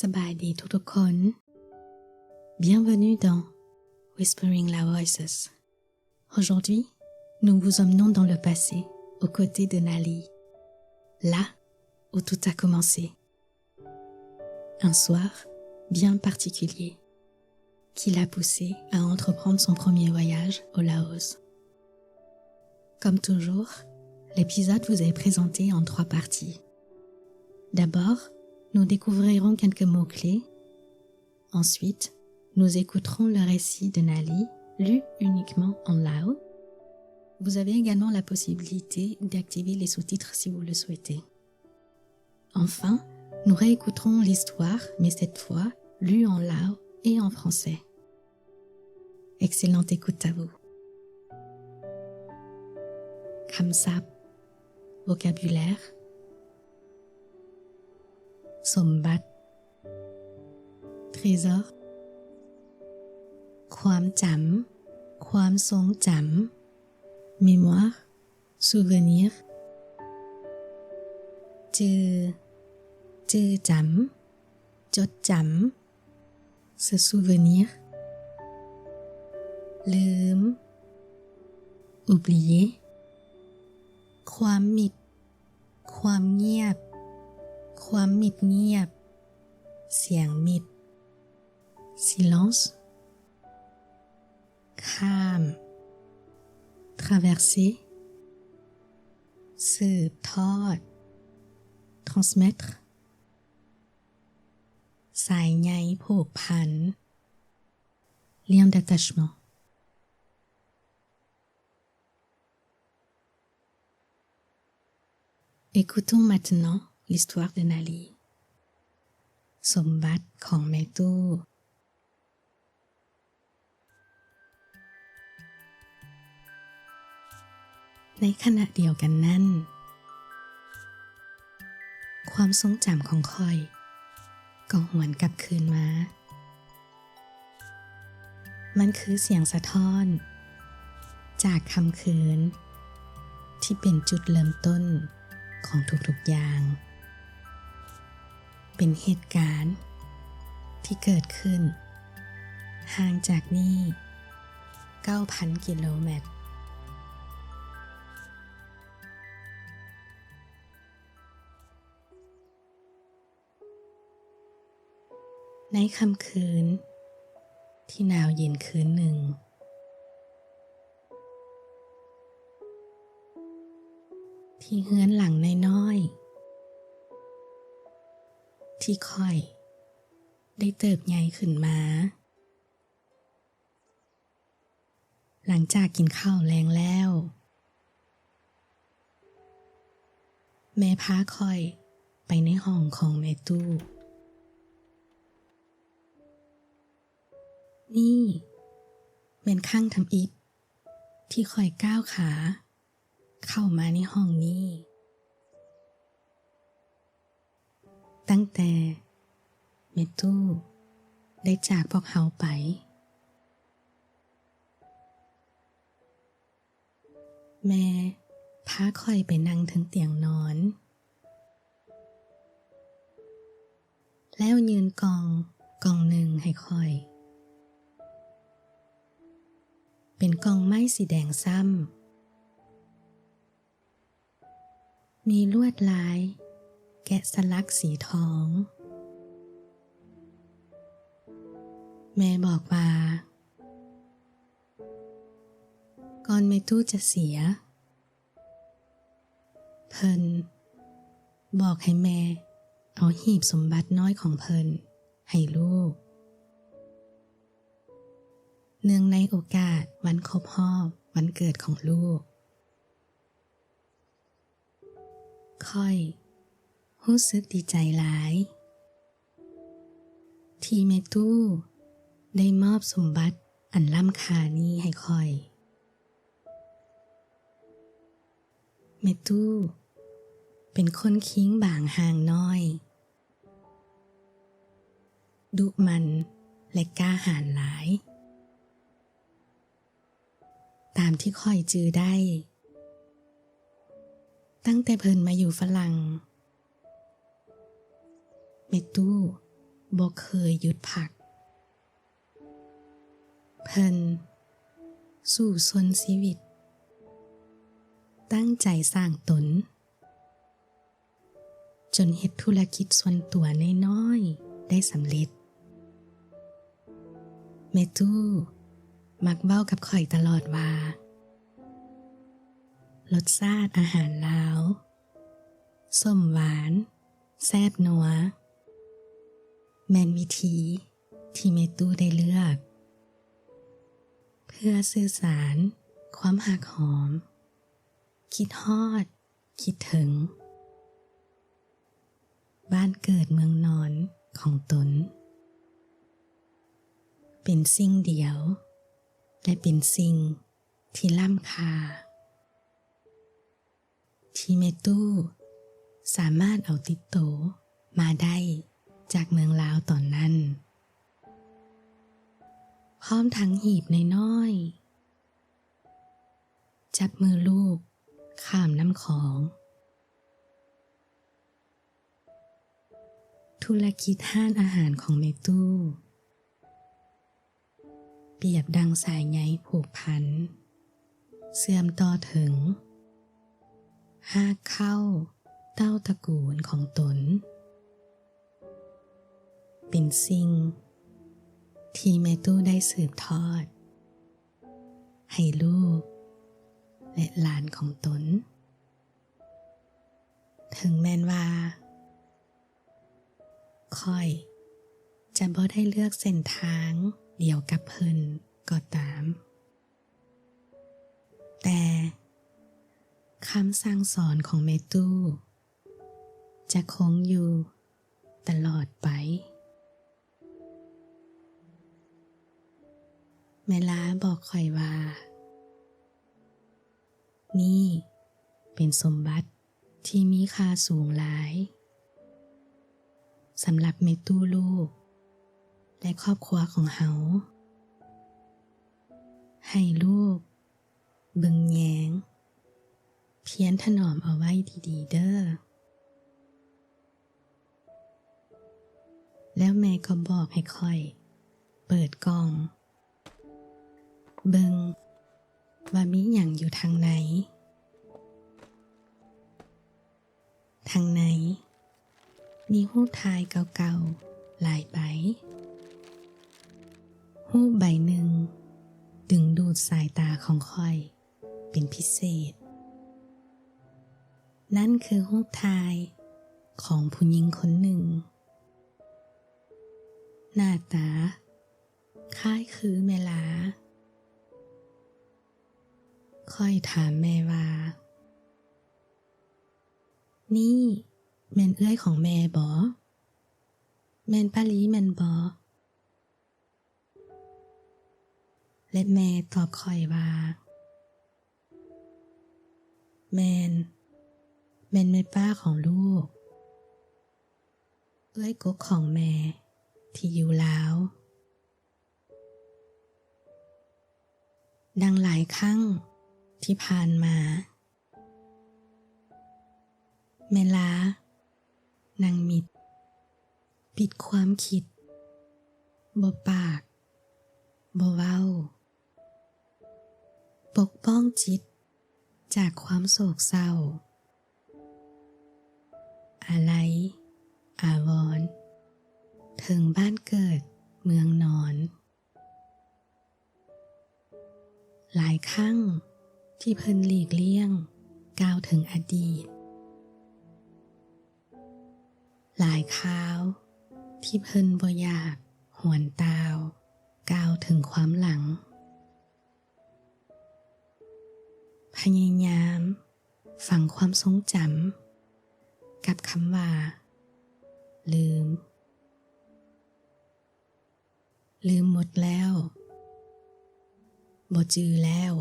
ສະບາຍດີທຸກໆຄົນ. Bienvenue dans Whispering Lao Voices. Aujourd'hui, nous vous emmenons dans le passé, aux côtés de Nali, là où tout a commencé. Un soir bien particulier qui l'a poussé à entreprendre son premier voyage au Laos. Comme toujours, l'épisode vous est présenté en trois parties. D'abord, nous découvrirons quelques mots-clés. Ensuite, nous écouterons le récit de Nali, lu uniquement en lao. Vous avez également la possibilité d'activer les sous-titres si vous le souhaitez. Enfin, nous réécouterons l'histoire, mais cette fois lue en lao et en français. Excellente écoute à vous. ຄຳສັບ vocabulaire ສົມບັດ trésor ຄວາມຈຳ ຄວາມຊົງຈຳ mémoire souvenir ຈື່ ຈື່ຈຳ ຈົດຈຳ se souvenir ລືມ oublier ຄວາມມິດ ຄວາມງຽບ ຄວາມມິດງຽບ ສຽງມິດ silence ຂ້າມ traverser ສືບທອດ transmettre ສາຍໃຍຜູກພັນ lien d'attachement. Écoutons maintenant l'histoire de Nali. ສົມບັດຂອງແມ່ຕູ້. ໃນຂະນະດຽວກັນນັ້ນ, ຄວາມຊົງຈຳຂອງຂ້ອຍກໍຫວນກັບຄືນມາ. ມັນຄືສຽງສະທ້ອນຈາກຄ່ຳຄືນທີ່ເປັນຈຸດເລີ່ມຕົ້ນຂອງທຸກໆຢ່າງ. ເປັນເຫດການທີ່ເກີດຂຶ້ນຫ່າງຈາກນີ້ເກົ້າພັນກິໂລແມັດ. ໃນຄ່ຳຄືນທີ່ໜາວເຢັນຄືນໜຶ່ງ, ທີ່ເຮືອນຫຼັງນ້ອຍໆທີ່ຂ້ອຍໄດ້ເຕີບໃຫຍ່ຂຶ້ນມາ, ຫຼັງຈາກກິນເຂົ້າແລງແລ້ວ, ແມ່ພາຂ້ອຍໄປໃນຫ້ອງຂອງແມ່ຕູ້. ນີ້ແມ່ນຄັ້ງທຳອິດທີ່ຂ້ອຍກ້າວຂາເຂົ້າມາໃນຫ້ອງນີ້. ຕັ້ງແຕ່ແມ່ຕູ້ໄດ້ຈາກພວກເຮົາໄປ, ແມ່ພາຂ້ອຍໄປນັ່ງເທິງຕຽງນອນ, ແລ້ວຍື່ນກ່ອງກ່ອງໜຶ່ງໃຫ້ຂ້ອຍ. ເປັນກ່ອງໄມ້ສີແດງຊ້ຳ. ມີລວດລາຍແກະສະຫຼັກສີທອງ. ແມ່ບອກວ່າ ກ່ອນແມ່ຕູ້ຈະເສຍ, ເພິ່ນບອກໃຫ້ແມ່ເອົາຫີບສົມບັດນ້ອຍຂອງເພິ່ນໃຫ້ລູກ, ເນື່ອງໃນໂອກາດວັນຄົບຮອບວັນເກີດຂອງລູກ. ຂ້ອຍຮູ້ສຶກດີໃຈຫຼາຍ ທີ່ແມ່ຕູ້ໄດ້ມອບສົມບັດອັນລ້ຳຄ່ານີ້ໃຫ້ຂ້ອຍ. ແມ່ຕູ້ເປັນຄົນຄີງບາງຮ່າງນ້ອຍ, ດຸໝັ່ນ ແລະ ກ້າຫານຫຼາຍ. ຕາມທີ່ຂ້ອຍຈື່ໄດ້, ຕັ້ງແຕ່ເພິ່ນມາຢູ່ຝຣັ່ງ, ແມ່ຕູ້ ບໍ່ເຄີຍຢຸດພັກ. ເພິ່ນສູ້ຊົນຊີວິດ, ຕັ້ງໃຈສ້າງຕົນ, ຈົນເຮັດທຸລະກິດສ່ວນຕົວນ້ອຍໆໄດ້ສຳເລັດ. ແມ່ຕູ້ມັກເວົ້າກັບຂ້ອຍຕະຫຼອດວ່າ ລົດຊາດອາຫານລາວ ສົ້ມຫວານ ແຊບນົວ ແມ່ນວິທີທີ່ແມ່ຕູ້ໄດ້ເລືອກ ເພື່ອສື່ສານຄວາມຮັກຫອມ ຄິດຮອດ ຄິດເຖິງ ບ້ານເກີດເມືອງນອນຂອງຕົນ ເປັນສິ່ງດຽວ ແລະ ເປັນສິ່ງທີ່ລ້ຳຄ່າ ທີ່ແມ່ຕູ້ສາມາດເອົາຕິດໂຕມາໄດ້ຈາກເມືອງລາວຕອນນັ້ນ, ພ້ອມທັງຫີບນ້ອຍໆ ຈັບມືລູກຂ້າມນ້ຳຂອງ. ທຸລະກິດຮ້ານອາຫານຂອງແມ່ຕູ້ ປຽບດັ່ງສາຍໃຍຜູກພັນ ເຊື່ອມຕໍ່ເຖິງຮາກເຄົ້າເຕົ້າຕະກູນຂອງຕົນ, ເປັນສິ່ງທີ່ແມ່ຕູ້ໄດ້ສືບທອດໃຫ້ລູກ ແລະ ຫຼານຂອງຕົນ. ເຖິງແມ່ນວ່າຂ້ອຍຈະບໍ່ໄດ້ເລືອກເສັ້ນທາງດຽວກັບເພິ່ນກໍຕາມ, ແຕ່ຄຳສັ່ງສອນຂອງແມ່ຕູ້ຈະຄົງຢູ່ຕະຫຼອດໄປ. ແມ່ລາບອກຂ້ອຍວ່າ ນີ້ເປັນສົມບັດທີ່ມີຄ່າສູງຫຼາຍສຳລັບແມ່ຕູ້ລູກ ແລະ ຄອບຄົວຂອງເຮົາ. ໃຫ້ລູກເບິ່ງແຍງ, ພຽນຖະໜອມເອົາໄວ້ດີໆເດີ້. ແລ້ວແມ່ກໍບອກໃຫ້ຂ້ອຍເປີດກ່ອງເບິ່ງວ່າມີຫຍັງຢູ່ທາງໃນ. ທາງໃນມີຮູບຖ່າຍເກົ່າໆຫຼາຍໃບ. ຮູບໃບໜຶ່ງດຶງດູດສາຍຕາຂອງຂ້ອຍເປັນພິເສດ. ນັ້ນຄືຮູບຖ່າຍຂອງຜູ້ຍິງຄົນໜຶ່ງ ໜ້າຕາຄ້າຍຄືແມ່ລາ. ຂ້ອຍຖາມແມ່ວ່າ, ນີ້ແມ່ນເອື້ອຍຂອງແມ່ບໍ? ແມ່ນປ້າລີແມ່ນບໍ? ແລະ ແມ່ຕອບຂ້ອຍວ່າ, ແມ່ນ, ແມ່ນແມ່ປ້າຂອງລູກ, ເອື້ອຍກົກຂອງແມ່ທີ່ຢູ່ລາວ. ດັ່ງຫຼາຍຄັ້ງທີ່ຜ່ານມາ, ແມ່ລານັ່ງມິດ, ປິດຄວາມຄິດ, ບໍ່ປາກ, ບໍ່ເວົ້າ, ປົກປ້ອງຈິດຈາກຄວາມໂສກເສົ້າ, ອາໄລອາວອນເຖິງບ້ານເກີດເມືອງນອນ. ຫຼາຍຄັ້ງທີ່ເພິ່ນຫຼີກລ່ຽງກ່າວເຖິງອະດີດ, ຫຼາຍຄາວທີ່ເພິ່ນບໍ່ຢາກຫວນຕ່າວກ່າວເຖິງຄວາມຫຼັງ. ພະຍາຍາມຝັງຄວາມຊົງຈຳກັບຄຳວ່າລືມ. ລືມໝົດແລ້ວ, ບໍ່ຈື່ແລ້ວ,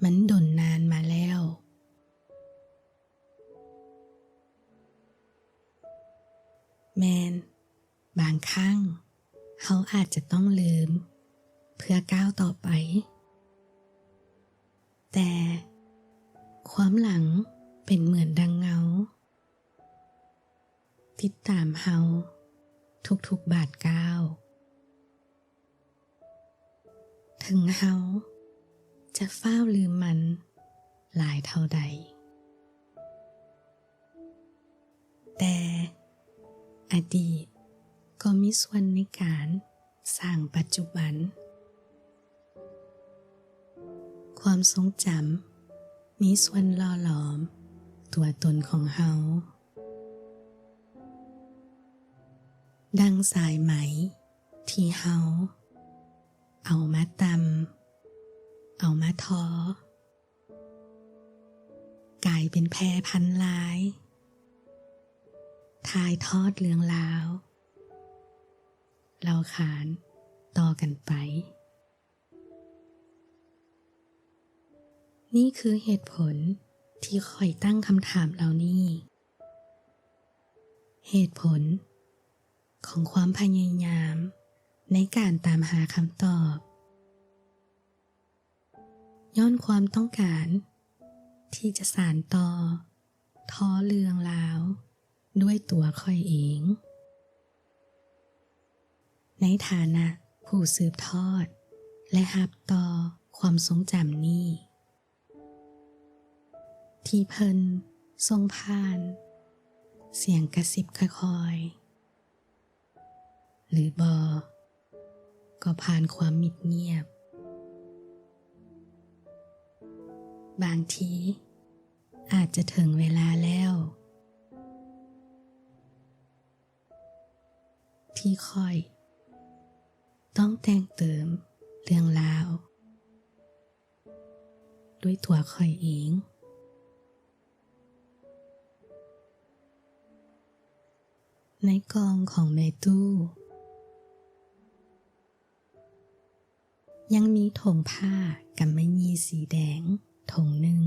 ມັນດົນນານມາແລ້ວ. ແມ່ນ, ບາງຄັ້ງເຮົາອາດຈະຕ້ອງລືມເພື່ອກ້າວຕໍ່ໄປ, ແຕ່ຄວາມຫຼັງເປັນເໝືອນດັ່ງເງົາ. ຕິດຕາມເຮົາທຸກໆບາດກ້າວ. ເຖິງເຮົາຈະຟ້າວລືມມັນຫຼາຍເທົ່າໃດ, ແຕ່ອະດີດກໍມີສ່ວນໃນການສ້າງປັດຈຸບັນ. ຄວາມຊົງຈຳມີສ່ວນຫຼໍ່ຫຼອມຕົວຕົນຂອງເຮົາ, ດັ່ງສາຍໄໝທີ່ເຮົາເອົາມາຕ່ຳ, ເອົາມາທໍ, ກາຍເປັນແພພັນລາຍ, ຖ່າຍທອດເລື່ອງລາວເລົ່າຂານຕໍ່ກັນໄປ. ນີ້ຄືເຫດຜົນທີ່ຂ້ອຍຕັ້ງຄຳຖາມເຫຼົ່ານີ້, ເຫດຜົນຂອງຄວາມພະຍາຍາມໃນການຕາມຫາຄຳຕອບ, ຍ້ອນຄວາມຕ້ອງການທີ່ຈະສານຕໍ່ ທໍເລື່ອງລາວດ້ວຍຕົວຂ້ອຍເອງ, ໃນຖານະຜູ້ສືບທອດ ແລະ ຮັບຕໍ່ຄວາມຊົງຈຳນີ້ ທີ່ເພິ່ນສົ່ງຜ່ານສຽງກະຊິບຄ່ອຍໆ ຫຼືບໍ່ກໍຜ່ານຄວາມມິດງຽບ. ບາງທີອາດຈະເຖິງເວລາແລ້ວ ທີ່ຂ້ອຍຕ້ອງແຕ່ງເຕີມເລື່ອງລາວ ດ້ວຍຕົວຂ້ອຍເອງ. ໃນກ່ອງຂອງແມ່ຕູ້ ຍັງມີຖົງຜ້າກຳມະຫຍີ່ສີແດງຖົງໜຶ່ງ.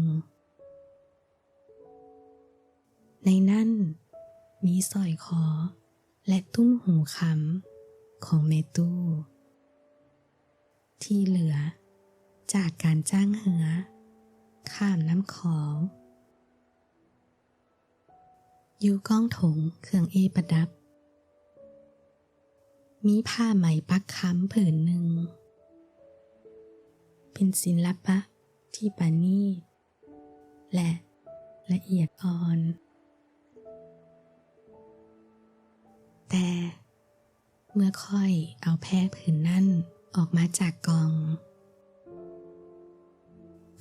ໃນນັ້ນມີສ້ອຍຄໍ ແລະ ຕຸ້ມຫູຄຳຂອງແມ່ຕູ້ ທີ່ເຫຼືອຈາກການຈ້າງເຮືອຂ້າມນ້ຳຂອງ. ຢູ່ກ້ອງຖົງເຄື່ອງເອປະດັບ ມີຜ້າໄໝປັກຄຳຜືນໜຶ່ງ ເປັນສິນລະປະທີ່ປານີດ ແລະ ລະອຽດອ່ອນ. ແຕ່ເມື່ອຂ້ອຍເອົາແພຜືນນັ້ນອອກມາຈາກກ່ອງ,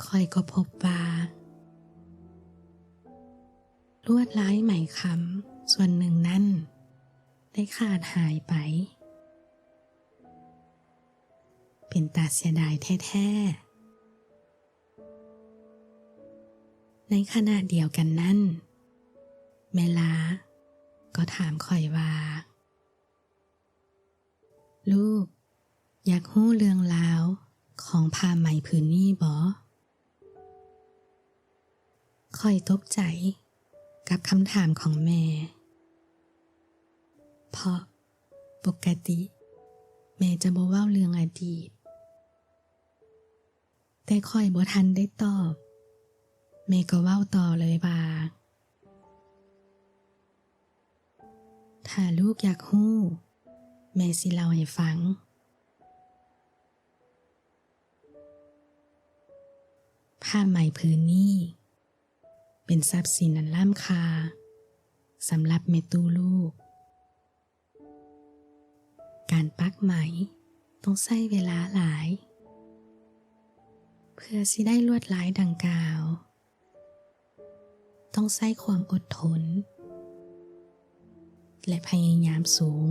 ຂ້ອຍກໍພົບວ່າ ລວດລາຍໄໝຄຳສ່ວນໜຶ່ງນັ້ນໄດ້ຂາດຫາຍໄປ. ເປັນຕາເສຍດາຍແທ້ໆ. ໃນຂະນະດຽວກັນນັ້ນ, ແມ່ລາກໍຖາມຂ້ອຍວ່າ, ລູກຢາກຮູ້ເລື່ອງລາວຂອງຜ້າໄໝຜືນນີ້ບໍ? ຂ້ອຍຕົກໃຈກັບຄຳຖາມຂອງແມ່, ເພາະປົກກະຕິແມ່ຈະບໍ່ເວົ້າເລື່ອງອະດີດ. ແຕ່ຂ້ອຍບໍ່ທັນໄດ້ຕອບ, ແມ່ກໍເວົ້າຕໍ່ເລີຍວ່າ, ຖ້າລູກຢາກຮູ້, ແມ່ຊິເລົ່າໃຫ້ຟັງ. ຜ້າໄໝຜືນນີ້ເປັນຊັບສິນອັນລ້ຳຄ່າສຳລັບແມ່ຕູ້ລູກ. ການປັກໄໝຕ້ອງໃຊ້ເວລາຫຼາຍ. ເພື່ອຊິໄດ້ລວດລາຍດັ່ງກ່າວ, ຕ້ອງໃຊ້ຄວາມອົດທົນ ແລະ ພະຍາຍາມສູງ.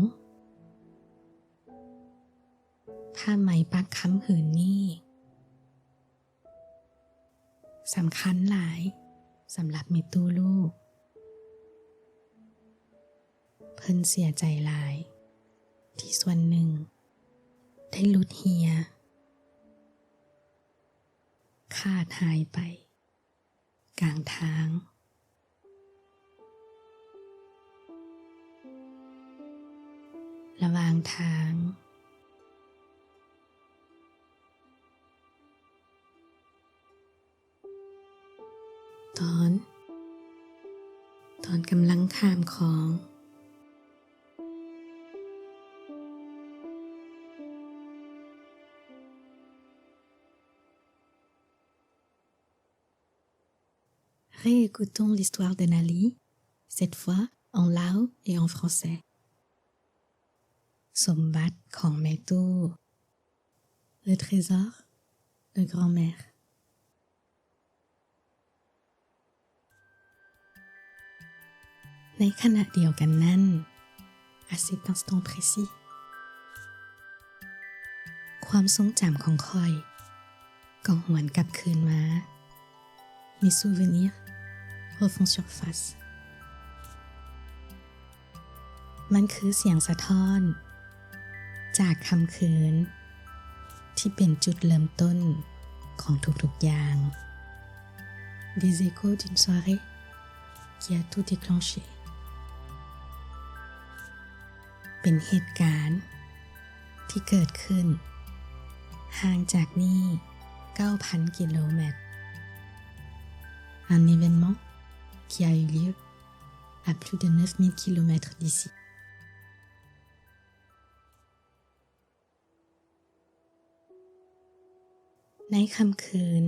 ຜ້າໄໝປັກຄຳຜືນນີ້ ສຳຄັນຫຼາຍສຳລັບແມ່ຕູ້ລູກ. ເພິ່ນເສຍໃຈຫຼາຍທີ່ສ່ວນໜຶ່ງໄດ້ຫຼຸດເຮ່ຍ, ຂາດຫາຍໄປກາງທາງ. ລະຫວ່າງທາງ, ຕອນ, ຕອນກຳລັງຂ້າມຂອງ, Réécoutons l'histoire de Nali, cette fois en lao et en français. ສົມບັດຂອງແມ່ຕູ້. Le trésor de grand-mère. ໃນຂະນະດຽວກັນນັ້ນ, à cet instant précis, ຄວາມຊົງຈຳຂອງຂ້ອຍກໍຫວນກັບຄືນມາ. Mes souvenirs refont surface. ມັນຄືສຽງສະທ້ອນຈາກຄ່ຳຄືນທີ່ເປັນຈຸດເລີ່ມຕົ້ນຂອງທຸກໆຢ່າງ. Des échos d'une soirée qui a tout déclenché. ເປັນເຫດການທີ່ເກີດຂຶ້ນຫ່າງຈາກນີ້ເກົ້າພັນກິໂລແມັດ. Un événement qui a eu lieu à plus de neuf mille kilomètres d'ici. ໃນຄ່ຳຄືນ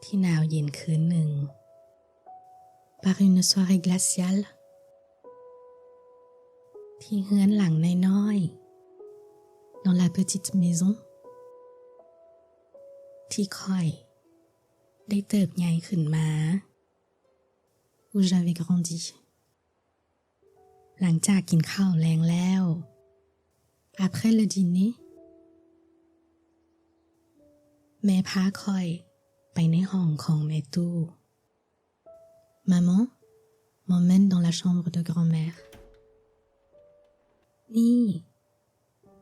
ທີ່ໜາວເຢັນຄືນໜຶ່ງ, par une soirée glaciale, ທີ່ເຮືອນຫຼັງນ້ອຍໆ, dans la petite maison ທີ່ຂ້ອຍໄດ້ເຕີບໃຫຍ່ຂຶ້ນມາ, où j'avais grandi. ຫຼັງຈາກກິນເຂົ້າແລງແລ້ວ, après le dîner, ແມ່ພາຂ້ອຍໄປໃນຫ້ອງຂອງແມ່ຕູ້. Maman m'emmène dans la chambre de grand-mère. ນີ້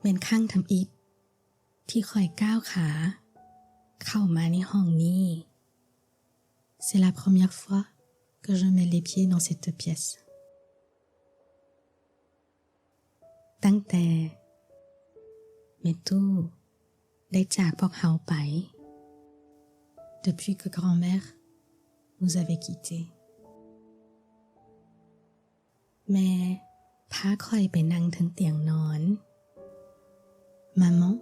ແມ່ນຄັ້ງທຳອິດທີ່ຂ້ອຍກ້າວຂາເຂົ້າມາໃນຫ້ອງນີ້. C'est la première fois que je mets les pieds dans cette pièce. ຕັ້ງແຕ່ແມ່ຕູ້ໄດ້ຈາກພວກເຮົາໄປ, depuis que grand-mère nous avait quittés. ແມ່ພາຂ້ອຍໄປນັ່ງເທິງຕຽງນອນ. Maman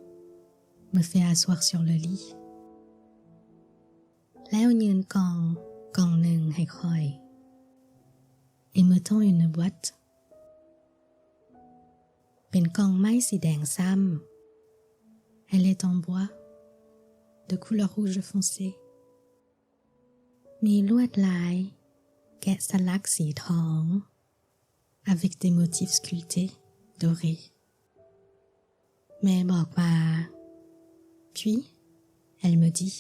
me fait asseoir sur le lit. ແລ້ວຍື່ນກ່ອງກ່ອງໜຶ່ງໃຫ້ຂ້ອຍ, et me tend une boîte. ເປັນກ່ອງໄມ້ສີແດງຊ້ຳ. Elle est en bois de couleur rouge foncé. ມີລວດລາຍແກະສະຫຼັກສີທອງ, avec des motifs sculptés dorés. ແມ່ບອກວ່າ, puis elle me dit,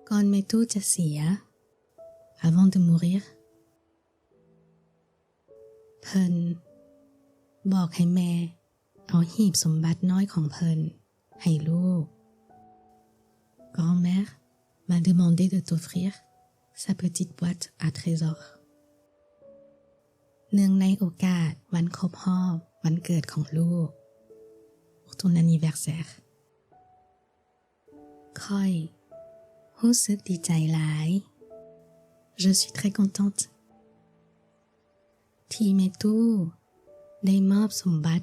ກ່ອນແມ່ຕູ້ຈະເສຍ, avant de mourir, ເພິ່ນບອກໃຫ້ແມ່ເອົາຫີບສົມບັດນ້ອຍຂອງເພິ່ນໃຫ້ລູກ. Grand-mère m'a demandé de t'offrir sa petite boîte à trésors. ເນື່ອງໃນໂອກາດວັນຄົບຮອບວັນເກີດຂອງລູກ, pour ton anniversaire. ຂ້ອຍຮູ້ສຶກດີໃຈຫຼາຍ. Je suis très contente. ທີ່ແມ່ຕູ້ໄດ້ມອບສົມບັດ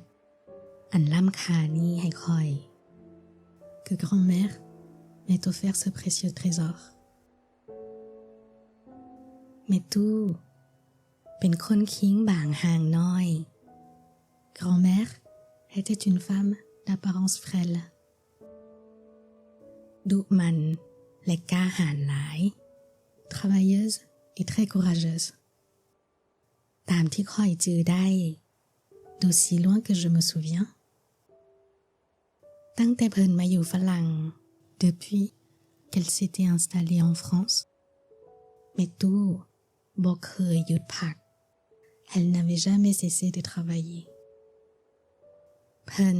ອັນລ້ຳຄ່ານີ້ໃຫ້ຂ້ອຍ. Que grand-mère m'ait offert ce précieux trésor. ແມ່ຕູ້ເປັນຄົນຄີງບາງຮ່າງນ້ອຍ. Grand-mère était une femme d'apparence frêle. ດຸໝັ່ນ ແລະ ກ້າຫານຫຼາຍ. Travailleuse et très courageuse. ຕາມທີ່ຂ້ອຍຈື່ໄດ້, d'aussi loin que je me souviens. ຕັ້ງແຕ່ເພິ່ນມາຢູ່ຝຣັ່ງ, depuis qu'elle s'était installée en France, ແມ່ຕູ້ບໍ່ເຄີຍຢຸດພັກ. Elle n'avait jamais cessé de travailler. ເພິ່ນ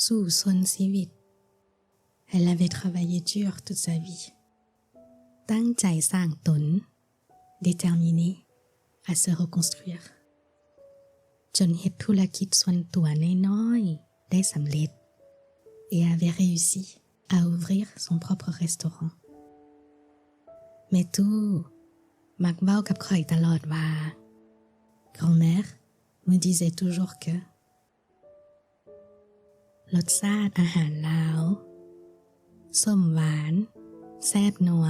ສູ້ຊົນຊີວິດ. Elle avait travaillé dur toute sa vie. ຕັ້ງໃຈສ້າງຕົນ, déterminée à se reconstruire. ຈົນເຮັດທຸລະກິດສ່ວນຕົວນ້ອຍໆໄດ້ສຳເລັດ, et avait réussi à ouvrir son propre restaurant. ແມ່ຕູ້ມັກເວົ້າກັບຂ້ອຍຕະຫຼອດວ່າ, grand-mère me disait toujours que ລົດຊາດອາຫານລາວ, ສົ້ມຫວານ, ແຊບນົວ,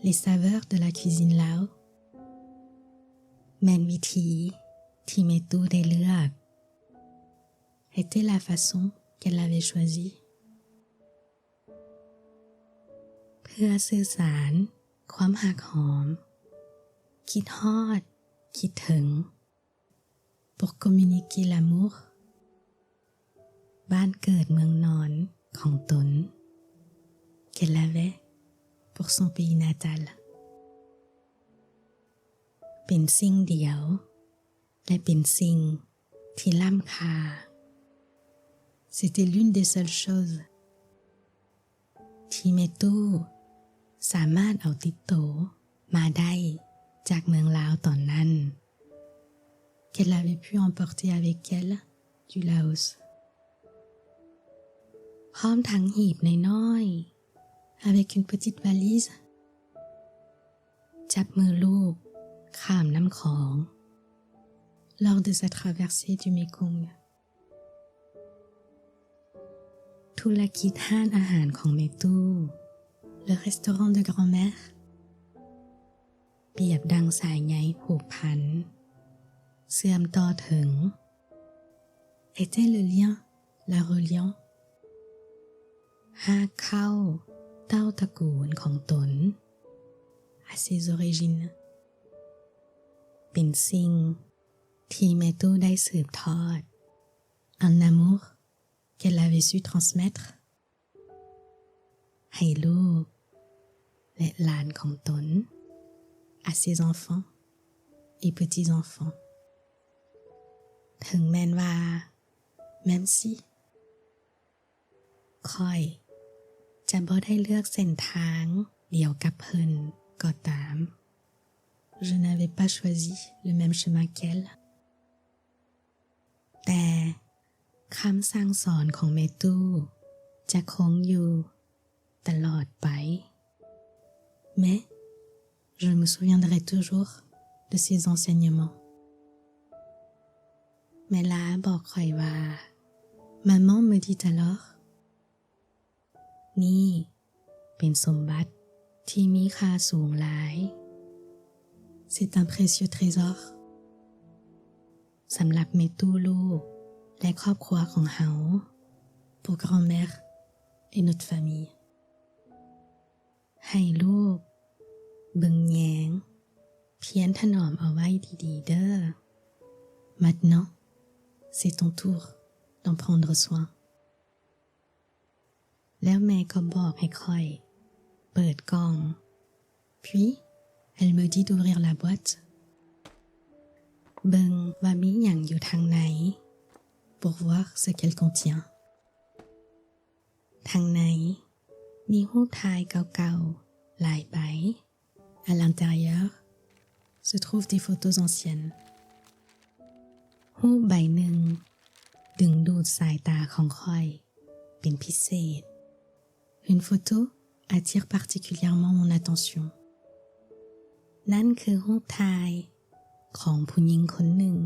Les saveurs de la cuisine lao ແມ່ນວິທີທີ່ແມ່ຕູ້ໄດ້ເລືອກ. Était la façon qu'elle avait choisie. ເພື່ອສື່ສານຄວາມຮັກຫອມ, ຄິດຮອດ, ຄິດເຖິງ. Pour communiquer l'amour. ບ້ານເກີດເມືອງນອນຂອງຕົນ qu'elle avait pour son pays natal. ເປັນສິ່ງດຽວ ແລະ ເປັນສິ່ງທີ່ລ້ຳຄ່າ. C'était l'une des seules choses ທີ່ແມ່ຕູ້ສາມາດເອົາຕິດໂຕມາໄດ້ຈາກເມືອງລາວຕອນນັ້ນ qu'elle avait pu emporter avec elle du Laos. ພ້ອມທັງຫີບນ້ອຍໆ avec une petite valise. ຈັບມືລູກຂ້າມນ້ຳຂອງ lors de sa traversée du Mekong. ທຸລະກິດຮ້ານອາຫານຂອງແມ່ຕູ້ Le restaurant de grand-mère. ປຽບດັ່ງສາຍໃຍຜູກພັນ ເຊື່ອມຕໍ່ເຖິງ était le lien la reliant ຮາກເຄົ້າເຕົ້າຕະກູນຂອງຕົນ à ses origines. ເປັນສິ່ງທີ່ແມ່ຕູ້ໄດ້ສືບທອດ un amour qu'elle avait su transmettre ໃຫ້ລູກ ແລະ ຫຼານຂອງຕົນ à ses enfants et petits-enfants. ເຖິງແມ່ນວ່າ même si ຂ້ອຍຈະບໍ່ໄດ້ເລືອກເສັ້ນທາງດຽວກັບເພິ່ນກໍຕາມ Je n'avais pas choisi le même chemin qu'elle. ແຕ່ຄຳສັ່ງສອນຂອງແມ່ຕູ້ຈະຄົງຢູ່ຕະຫຼອດໄປ. Mais je me souviendrai toujours de ses enseignements. ແມ່ລາບອກຂ້ອຍວ່າ Maman me dit alors. ນີ້ເປັນສົມບັດທີ່ມີຄ່າສູງຫຼາຍ. C'est un précieux trésor. ສຳລັບແມ່ຕູ້ລູກ ແລະ ຄອບຄົວຂອງເຮົາ pour grand-mère et notre famille. ໃຫ້ລູກເບິ່ງແຍງ ພຽນຖະໜອມເອົາໄວ້ດີໆເດີ້. Maintenant, c'est ton tour d'en prendre soin. ແລ້ວແມ່ກໍບອກໃຫ້ຂ້ອຍເປີດກ່ອງ. Puis, elle me dit d'ouvrir la boîte. ເບິ່ງວ່າມີຫຍັງຢູ່ທາງໃນ pour voir ce qu'elle contient. ທາງໃນມີຮູບຖ່າຍເກົ່າໆຫຼາຍໃບ. À l'intérieur se trouvent des photos anciennes. ຮູບໃບໜຶ່ງດຶງດູດສາຍຕາຂອງຂ້ອຍເປັນພິເສດ. Une photo attire particulièrement mon attention. ນັ້ນຄືຮູບຖ່າຍຂອງຜູ້ຍິງຄົນໜຶ່ງ.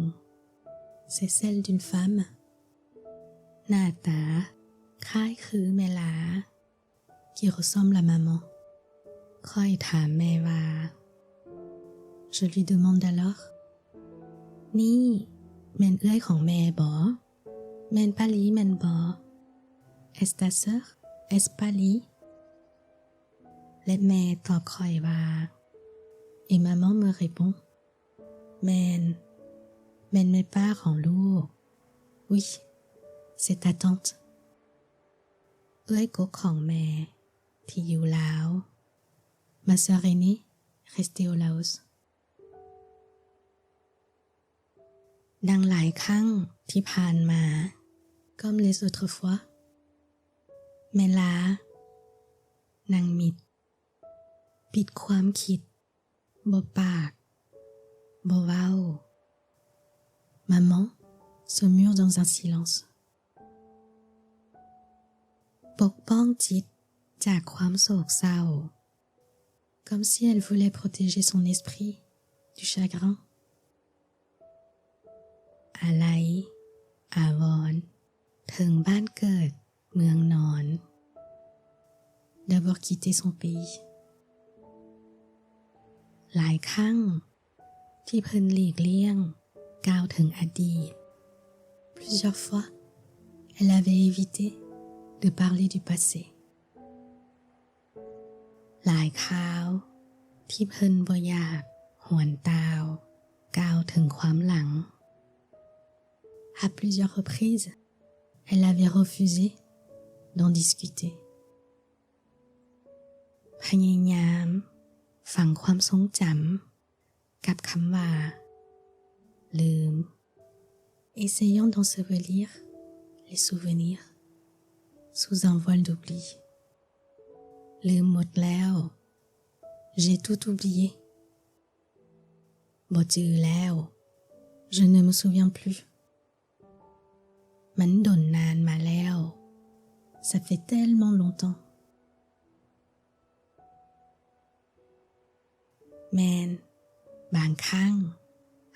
C'est celle d'une femme. ໜ້າຕາຄ້າຍຄືແມ່ລາ qui ressemble à maman. ຂ້ອຍຖາມແມ່ວ່າ Je lui demande alors. ນີ້ແມ່ນເອື້ອຍຂອງແມ່ບໍ? ແມ່ນປ້າລີແມ່ນບໍ? Est-ce ta sœur? Est-ce Pali? ແລະ ແມ່ຕອບຂ້ອຍວ່າ Et maman me répond. ແມ່ນ, ແມ່ນແມ່ປ້າຂອງລູກ. Oui, c'est ta tante. ເອື້ອຍກົກຂອງແມ່ທີ່ຢູ່ລາວ. Ma sœur aînée, restée au Laos. ດັ່ງຫຼາຍຄັ້ງທີ່ຜ່ານມາ, comme les autres fois, ແມ່ລານັ່ງມິດ, ປິດຄວາມຄິດ, ບໍ່ປາກ, ບໍ່ເວົ້າ. Maman se mure dans un silence. ປົກປ້ອງຈິດຈາກຄວາມໂສກເສົ້າ, comme si elle voulait protéger son esprit du chagrin. ອາໄລອາວອນເຖິງບ້ານເກີດເມືອງນອນ, d'avoir quitté son pays. ຫຼາຍຄັ້ງທີ່ເພິ່ນຫຼີກລ່ຽງກ່າວເຖິງອະດີດ. Plusieurs fois, elle avait évité de parler du passé. ຫຼາຍຄາວທີ່ເພິ່ນບໍ່ຢາກຫວນຕ່າວກ່າວເຖິງຄວາມຫຼັງ. À plusieurs reprises, elle avait refusé d'en discuter. ພະຍາຍາມຝັງຄວາມຊົງຈຳກັບຄຳວ່າລືມ. Essayant d'ensevelir les souvenirs sous un voile d'oubli. ລືມໝົດແລ້ວ. J'ai tout oublié. ບໍ່ຈື່ແລ້ວ. Je ne me souviens plus. ມັນດົນນານມາແລ້ວ. Ça fait tellement longtemps. ແມ່ນ, ບາງຄັ້ງ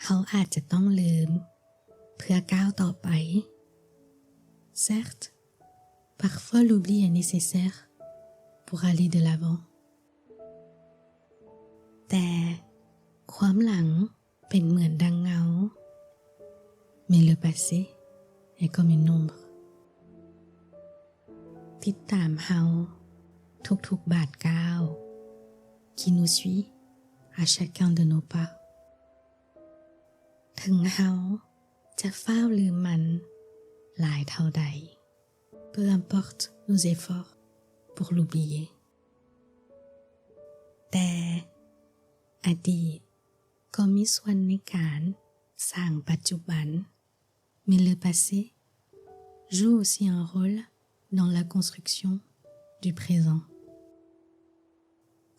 ເຮົາອາດຈະຕ້ອງລືມເພື່ອກ້າວຕໍ່ໄປ. Certes, parfois l'oubli est nécessaire pour aller de l'avant. ແຕ່ຄວາມຫຼັງເປັນເໝືອນດັ່ງເງົາ. Mais le passé est comme une ombre. ຕິດຕາມເຮົາທຸກໆບາດກ້າວ. Qui nous suit à chacun de nos pas. ເຖິງເຮົາຈະຟ້າວລືມມັນຫຼາຍເທົ່າໃດ. Peu importe nos efforts pour l'oublier. ແຕ່ອະດີດກໍມີສ່ວນໃນການສ້າງປັດຈຸບັນ. Mais le passé joue aussi un rôle dans la construction du présent.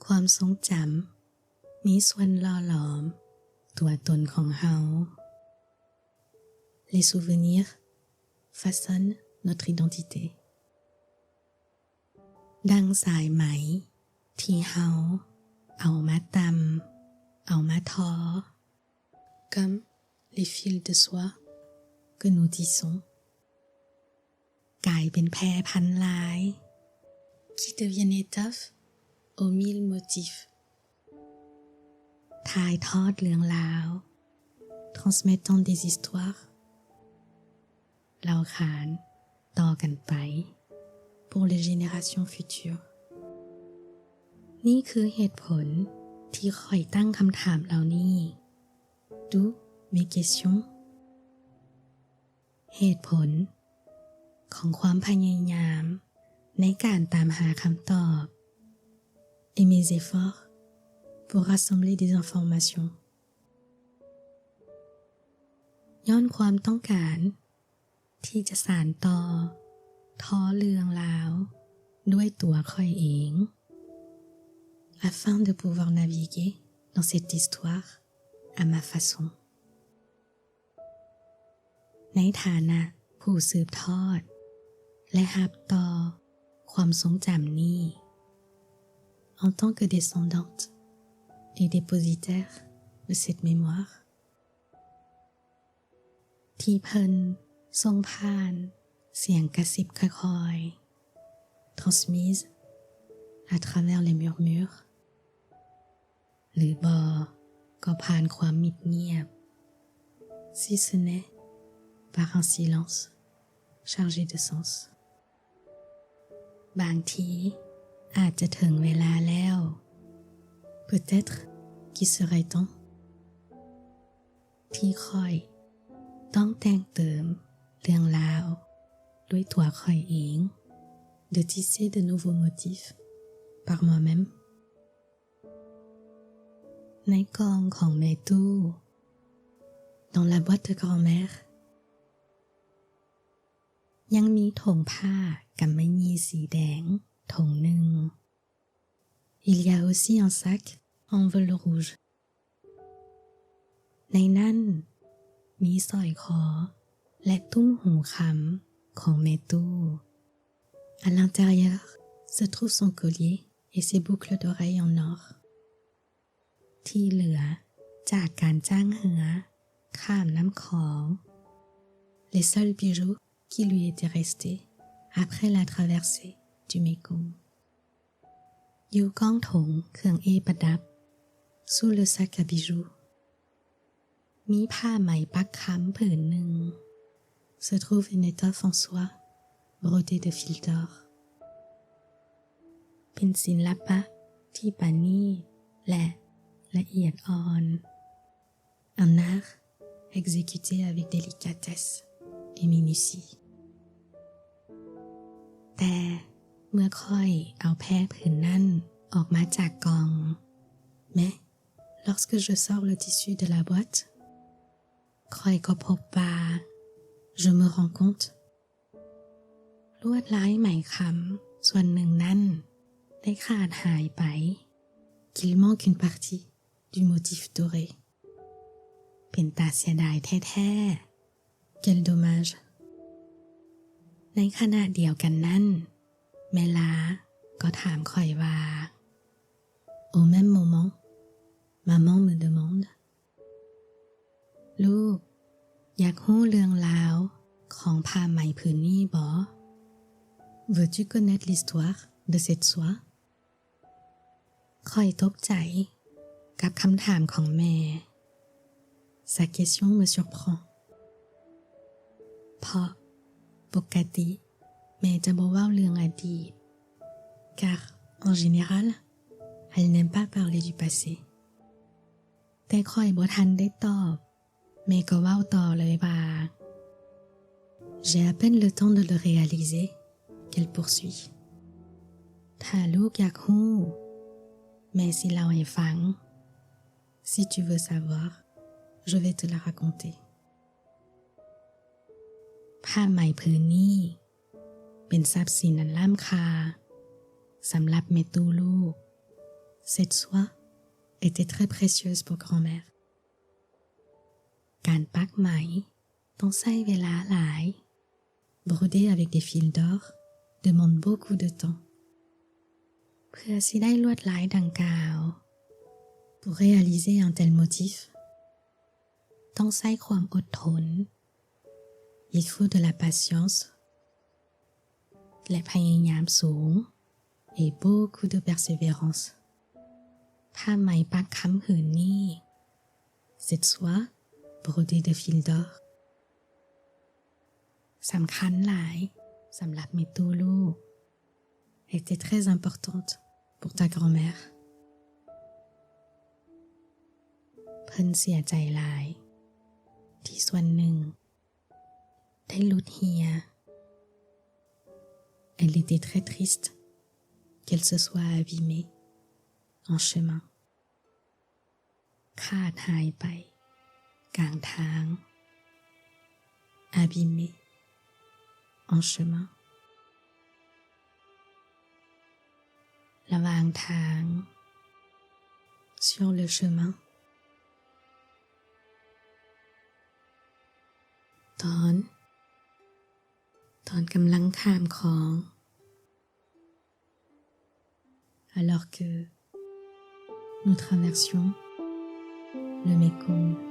ຄວາມຊົງຈຳມີສ່ວນຫຼໍ່ຫຼອມຕົວຕົນຂອງເຮົາ. Les souvenirs façonnent notre identité. ດັ່ງສາຍໄໝທີ່ເຮົາເອົາມາຕ່ຳ ເອົາມາທໍ. Comme les fils de soie que nous tissons. ກາຍເປັນແພພັນລາຍ. Qui deviennent étoffe aux mille motifs. ຖ່າຍທອດເລື່ອງລາວ. Transmettant des histoires. ເລົ່າຂານຕໍ່ກັນໄປ pour les générations futures. ນີ້ຄືເຫດຜົນທີ່ຂ້ອຍຕັ້ງຄຳຖາມເຫຼົ່ານີ້. D'où mes questions. ເຫດຜົນຂອງຄວາມພະຍາຍາມໃນການຕາມຫາຄຳຕອບ et mes efforts pour rassembler des informations. ຍ້ອນຄວາມຕ້ອງການທີ່ຈະສານຕໍ່ທໍ່ເລື່ອງລາວດ້ວຍຕົວຂ້ອຍເອງ afin de pouvoir naviguer dans cette histoire à ma façon. ໃນຖານະຜູ້ສືບທອດ ແລະ ຮັບຕໍ່ຄວາມຊົງຈຳນີ້ en tant que descendante et dépositaire de cette mémoire, ທີ່ເພິ່ນສົ່ງຜ່ານສຽງກະຊິບຄ່ອຍໆ transmise à travers les murmures, ຫຼື ບໍ່ກໍຜ່ານຄວາມມິດງຽບ si ce n'est par un silence chargé de sens. ບາງທີອາດຈະເຖິງເວລາແລ້ວ peut-être qu'il serait temps ທີ່ຂ້ອຍຕ້ອງແຕ່ງເຕີມເລື່ອງລາວດ້ວຍຕົວຂ້ອຍເອງ de tisser de nouveaux motifs par moi-même. ໃນກ່ອງຂອງແມ່ຕູ້ dans la boîte de grand-mère ຍັງມີຖົງຜ້າກຳມະຫຍີ່ສີແດງຖົງໜຶ່ງ. Il y a aussi un sac en velours rouge. ໃນນັ້ນມີສ້ອຍຄໍ ແລະ ຕຸ້ມຫູຄຳຂອງແມ່ຕູ້. À l'intérieur se trouvent son collier et ses boucles d'oreilles en or. ທີ່ເຫຼືອຈາກການຈ້າງເຮືອຂ້າມນ້ຳຂອງ les seuls bijoux qui lui étaient restés après la traversée du Mékong. ຢູ່ກ້ອງຖົງເຄື່ອງເອປະດັບ Sous le sac à bijoux, ມີຜ້າໄໝປັກຄຳຜືນໜຶ່ງ se trouve une étoffe en soie brodée de fil d'or. ເປັນສິນລະປະທີ່ປານີດ ແລະ ລະອຽດອ່ອນ. Un art exécuté avec délicatesse et minutie. ແຕ່ເມື່ອຂ້ອຍເອົາແພຜືນນັ້ນອອກມາຈາກກ່ອງ Mais lorsque je sors le tissu de la boîte, ຂ້ອຍກໍພົບວ່າ Je me rends compte ລວດລາຍໄໝຄຳສ່ວນໜຶ່ງນັ້ນໄດ້ຂາດຫາຍໄປ Qu'il manque une partie du motif doré. ເປັນຕາເສຍດາຍແທ້ໆ. Quel dommage. ໃນຂະນະດຽວກັນນັ້ນ ແມ່ລາກໍຖາມຂ້ອຍວ່າ Au même moment, maman me demande, ລູກ ຢາກຮູ້ເລື່ອງລາວຂອງຜ້າໄໝຜືນນີ້ບໍ? Veux-tu connaître l'histoire de cette soie? ຂ້ອຍຕົກໃຈກັບຄຳຖາມຂອງແມ່. Sa question me surprend. ເພາະປົກກະຕິແມ່ຈະບໍ່ເວົ້າເລື່ອງອະດີດ Car, en général, elle n'aime pas parler du passé. ແຕ່ຂ້ອຍບໍ່ທັນໄດ້ຕອບ ແມ່ກໍເວົ້າຕໍ່ເລີຍວ່າ J'ai à peine le temps de le réaliser, qu'elle poursuit. ຖ້າລູກຢາກຮູ້ ແມ່ຊິເລົ່າໃຫ້ຟັງ. Si tu veux savoir, je vais te la raconter. ຜ້າໄໝຜືນນີ້ເປັນຊັບສິນອັນລ້ຳຄ່າສຳລັບແມ່ຕູ້ລູກ. Cette soie était très précieuse pour grand-mère. ການປັກໄໝຕ້ອງໃຊ້ເວລາຫຼາຍ. Broder avec des fils d'or demande beaucoup de temps. ເພື່ອຊິໄດ້ລວດລາຍດັ່ງກ່າວ Pour réaliser un tel motif, ຕ້ອງໃຊ້ຄວາມອົດທົນ. Il faut de la patience. ແລະ ພະຍາຍາມສູງ et beaucoup de persévérance. ຜ້າໄໝປັກຄຳຜືນນີ້ Cette soie brodée de fil d'or ສຳຄັນຫຼາຍສຳລັບແມ່ຕູ້ລູກ. Était très importante pour ta grand-mère. ເພິ່ນເສຍໃຈຫຼາຍ ທີ່ສ່ວນໜຶ່ງ ໄດ້ຫຼຸດເຫ່ຍ. Elle était très triste qu'elle se soit abîmée en chemin. ຂາດຫາຍໄປກາງທາງ. Abîmée en chemin. ລະຫວ່າງທາງ. Sur le chemin. ຕອນ ຕອນກຳລັງຂ້າມຂອງ. Alors que nous traversions le Mékong.